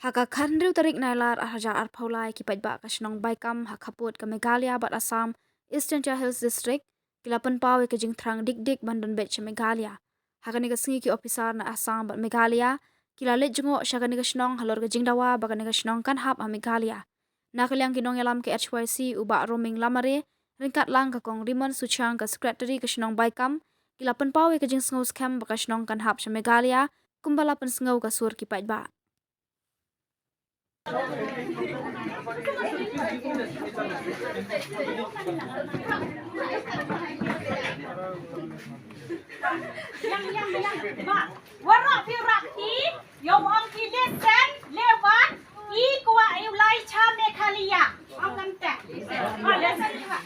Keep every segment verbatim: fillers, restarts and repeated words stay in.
Ha ka khathynriew tarik Nailar arhajar arphew lai, ki paidbah ka shnong Baikam ha khappud ka Meghalaya bad Assam, East Jaintia Hills District, ki la pynpaw ïa ka jingthrang dik dik ban don beit sha Meghalaya. Ha kane ka sngi ki ophisar na Assam bad Meghalaya ki la leit jngoh sha kane ka shnong halor ka jingdawa ba kane ka shnong kan hap ha Meghalaya. Na ka liang ki nongïalam ka H Y C, u Bah Roming Lamare, ryngkat lang ka Kong Rimon Suchiang, ka Secretary ka shnong Baikam, ki la pynpaw ïa ka jingsngew skhem ba ka shnong kan hap sha Meghalaya kumba la pynsngew ka sur ki paidbah. Yang, yang, yang, ba. Waroh phi rah i, ïoh ong ki listen, lewat, i kwah i u lai cha Meghalaya. Ong kan te. Ba, listen i ba.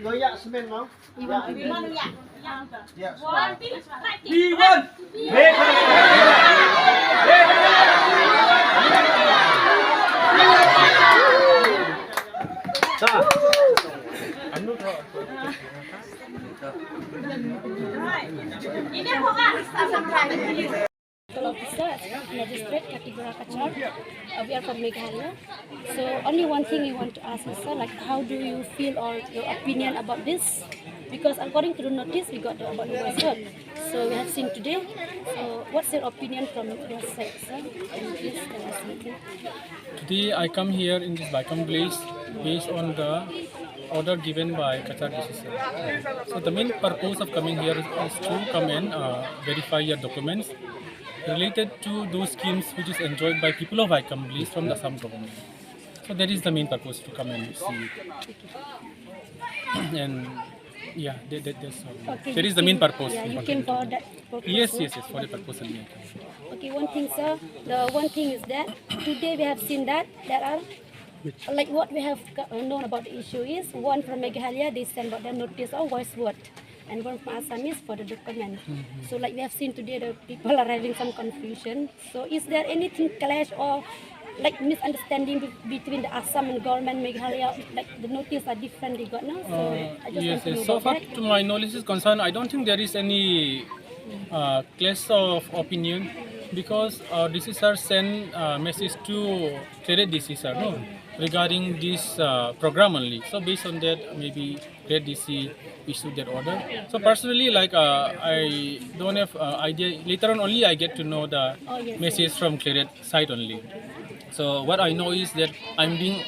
Loya semen mau. One, two, three. We want Local officer, Assistant Magistrate, Katibora Cachar. Uh, we are from Meghalaya. So only one thing we want to ask is, sir, like, how do you feel or your opinion about this? Because according to the notice, we got the, about the voice vote. So we have seen today. So what's your opinion from your side, sir? Can you please tell us something? Today I come here in this Baikam village based on the order given by Cachar D C sir. So the main purpose of coming here is, is to come and uh, verify your documents related to those schemes which is enjoyed by people of Baikam village from the Assam government. So that is the main purpose to come and see. And yeah, that, that, that's all. Okay, that you is the main came, purpose. Yeah, you came for that purpose, yes, no? Yes, yes, for the purpose only I come. Okay, one thing, sir. The one thing is that today we have seen that there are, like, what we have co- known about the issue is one from Meghalaya, they send about the notice of voice vote, and one from Assam is for the document. So, like, we have seen today, the people are having some confusion. So is there anything clash or, like, misunderstanding be- between the Assam and government Meghalaya? Like, the notice are differently got now. So uh, I just yes, want to yes. Know so about far that. To my knowledge is concerned, I don't think there is any uh, clash of opinion because our D C sir sent uh, message to Clerid D C sir, no, regarding this uh, program only. So based on that, maybe Clerid D C issued that order. So personally, like uh, I don't have uh, idea. Later on, only I get to know the oh, yes, message yes. From Clerid side only. So what I know is that I'm being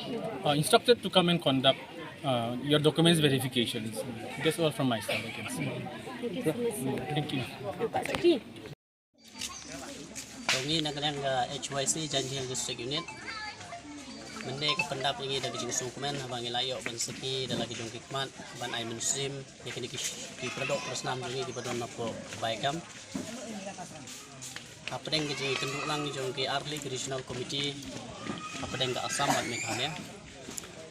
uh, instructed to come and conduct uh, your documents verifications. That's all from my side, I can say. Thank you so much, sir. Thank you. Pak Saki. To ngi na ka liang ka H Y C Jaintia Hills District Unit. Mynne ka pyndap ïa ngi da ka jingsngewkmen haba ngi la ïoh ban saki da la ki jong ki khmat ban ai mynsiem ïa kine ki, ki paradoh parasnam jong ngi kiba don hapoh Baikam. Hapdeng ka jingïakynduh lang jong ki arliang ki regional committee hapdeng ka Assam bad Meghalaya.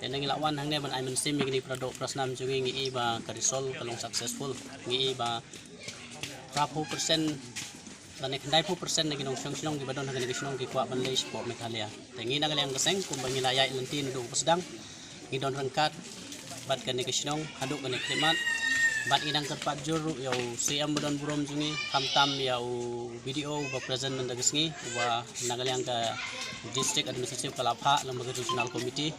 Te ngi la wan hangne ban ai mynsiem ïa kine ki paradoh parasnam jong ngi, ngi i ba ka result ka long successful. Ngi i ba phra phew percent lane khyndai phew percent na ki nongshong shnong kiba don ha kane ka shnong ki kwah ban leit shapoh Meghalaya. Te ngi na ka liang ka seng kumba ngi la ïaid lynti naduh ba sdang, ngi don ryngkat bad kane ka shnong haduh kane ka khyllipmat. Bad ngi dang kyrpad jur ruh ïa u C M ba don burom jong ngi, khamtam ïa u B D O uba present mynta ka sngi, uba na ka liang ka District Administrative ka la phah lang bad ka Regional Committee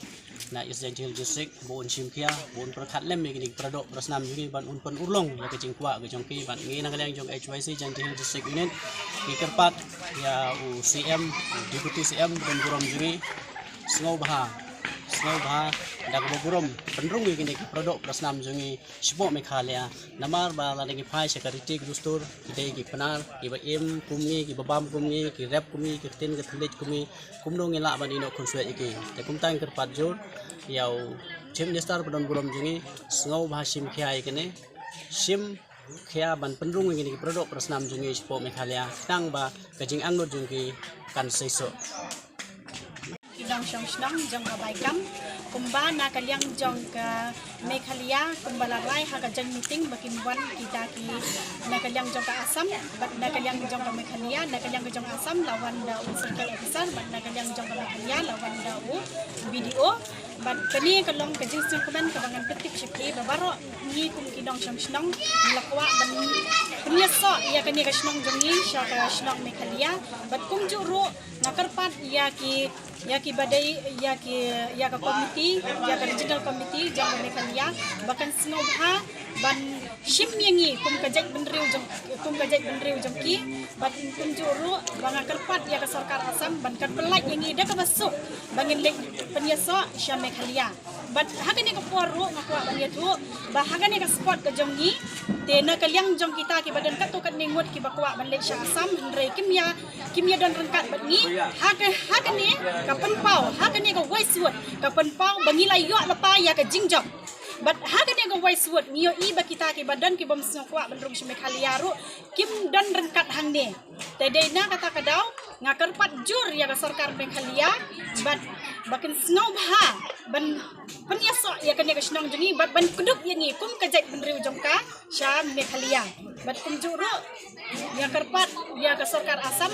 na East Jaintia Hills District, ba un shim khia, ba un pyrkhat lem ïa kine ki paradoh parasnam jong ngi, ban un pynurlong ïa ka jingkwah ka jong ki. Bad ngi na ka liang jong H Y C Jaintia Hills District Unit, ngi kyrpad ïa u C M, u Deputy C M ba don burom jong ngi, sngewbha, sngewbha da kaba burom pynrung ïa kine ki paradoh parasnam jong ngi shapoh Meghalaya. Namar ba lada ngi phai sha ka riti ka dustur, ki dei ki Pnar kiba im kum ngi, kiba bam kum ngi, ki rep kum ngi, ki ktien ka thylliej kum ngi, kumno ngi lah ban ïehnoh khunswet ïa ki. Te kumta ngi kyrpad jur ïa u Chief Minister ba don burom jong ngi, sngewbha shim khia ïa kine, shim khia ban pynrung ïa kine ki paradoh parasnam jong ngi shapoh Meghalaya, khnang ba ka jingangnud jong ki kan seisoh. Ki nongshong shnong jong ka Baikam, kumba na ka liang jong ka Meghalaya, kumba la rai ha ka joint meeting ba kin wan kita ki na ka liang jong ka Assam bad na ka liang jong ka Meghalaya. Na ka liang ka jong ka Assam la wan da u circle officer bad na ka liang jong ka Meghalaya la wan da u B D O. Bad kane ka long ka jingsngewkmen kaba ngan pyntip sha phi ba baroh ngi kum ki nongshong shnong ngi la kwah ban pynïasoh ïa kane ka shnong jong ngi sha ka shnong Meghalaya. Bad kumjuh ruh nga kyrpad ïa ki, ïa ki ba dei, ïa ki, ïa ka komiti, ïa ka regional committee jong ka Meghalaya ba kan sngewbha ban shim ïa ngi kum ka jaitbynriew jong, kum ka jaitbynriew jong ki. Bad kumjuh ruh ba nga kyrpad ïa ka sorkar Assam ban kan pyllait ïa ngi da kaba suk ba ngin leit pynïasoh sha Meghalaya. Bad ha kane ka por ruh nga kwah ban ïathuh ba ha kane ka spot ka jong ngi, te na ka liang jong kita kiba don katto katne ngut kiba kwah ban leit sha Assam, hynrei kim ïa, kim ïa don ryngkat bad ngi. Ha ka, ha kane ka pynpaw, ha kane ka Voice Vote ka pynpaw ba ngi la ïoh lypa ïa ka jingjop. Bad ha kane ka Voice Vote ngi ïohi ba kita kiba don kibym sngewkwah ban rung sha Meghalaya ruh kim don ryngkat hangne. Te dei na kata ka daw nga kyrpad jur ïa ka sorkar Meghalaya bad ba kin sngewbha ban pynïasoh ïa kane ka shnong jong ngi bad ban kdup ïa ngi kum ka jaitbynriew jong ka sha Meghalaya. Bad kumjuh ruh nga kyrpad ïa ka sorkar Assam,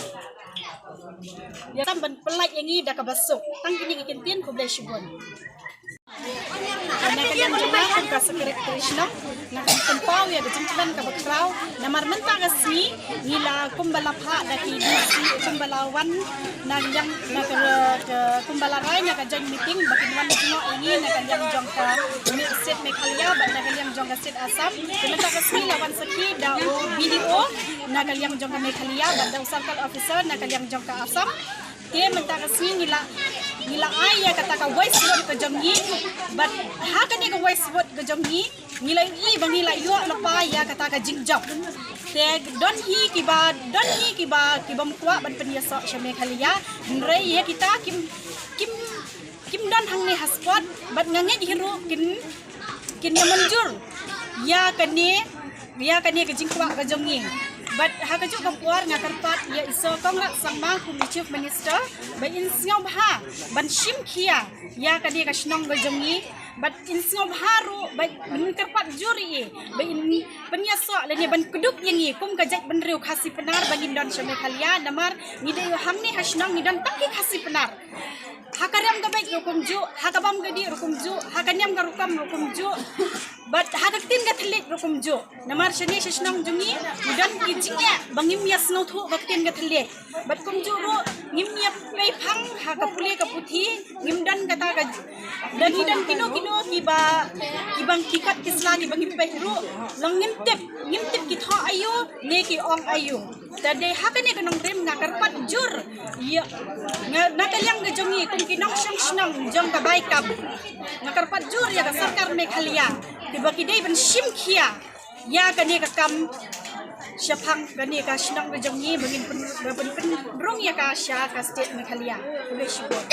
ïa Assam ban pyllait ïa ngi da kaba suk. Tang kine ki kyntien, khublei shibun. Na ka liang jong nga kum ka secretary shnong, nga pynpaw ïa ka jingkmen kaba khraw namar mynta ka sngi ngi la kumba la phah da ki D C, kumba la wan na ka liang, na ka, ka, kumba la rai na ka joint meeting ba kin wan jngoh ïa ngi na ka liang jong ka State Meghalaya bad na ka liang jong ka State Assam. Te mynta ka sngi la wan sakhi da u B D O na ka liang jong ka Meghalaya bad da u circle officer na ka liang jong ka Assam. Te mynta ka sngi ngi la, ngi la ai ïa kata ka Voice Vote ka jong ngi. Bad ha kane ka Voice Vote ka jong ngi ngi la ïohi ba ngi la ïoh lypa ïa kata ka jingjop. Te don hi kiba, don hi kiba, kibym kwah ban pynïasoh sha Meghalaya, hynrei ïa kita kim, kim, kim don hangne ha spot. Bad nga ngeit hi ruh kin, kin ïa mynjur ïa kane, ïa kane ka jingkwah ka jong ngi. Bad ha kajuh ka por nga kyrpad ïa i Sir Conrad Sangma kum i Chief Minister ba in sngewbha ban shim khia ïa kane ka shnong ka jong ngi. Bad in sngewbha ruh ba in kyrpad jur ïa i ba in pynïasoh lane ban kdup ïa ngi kum ka jaitbynriew Khasi Pnar ba ngin don sha Meghalaya namar ngi dei hangne ha shnong ngi don tang ki Khasi Pnar. Ha ka riam ka beit ruh kumjuh, ha ka bam ka dih ruh kumjuh, ha ka niam ka rukom ruh kumjuh. Bad ha ka ktien ka thylliej ruh kumjuh. Namar shane sha shnong jong ngi ngi don ki jingeh ba ngim ïa sngewthuh ka ktien ka thylliej. Bad kumjuh ruh ngim ïa pei phang ha ka pule ka puthi, ngim don kata ka, da ngi don kino kino kiba, kiba ki kot ki sla kiba ngim pei ruh. Long ngim tip, ngim tip ki thoh aïu ne ki ong aïu. Te dei ha kane ka nongrim nga kyrpad jur ïa, nga, na ka liang ka jong ngi kum ki nongshong shnong jong ka Baikam, nga kyrpad jur ïa ka sorkar Meghalaya kiba ki dei ban shim khia ïa kane ka kam shaphang kane ka shnong ka jong ngi ba ngin pyn, ba ngin pynrung ïa ka sha ka State Meghalaya. Khublei shibun.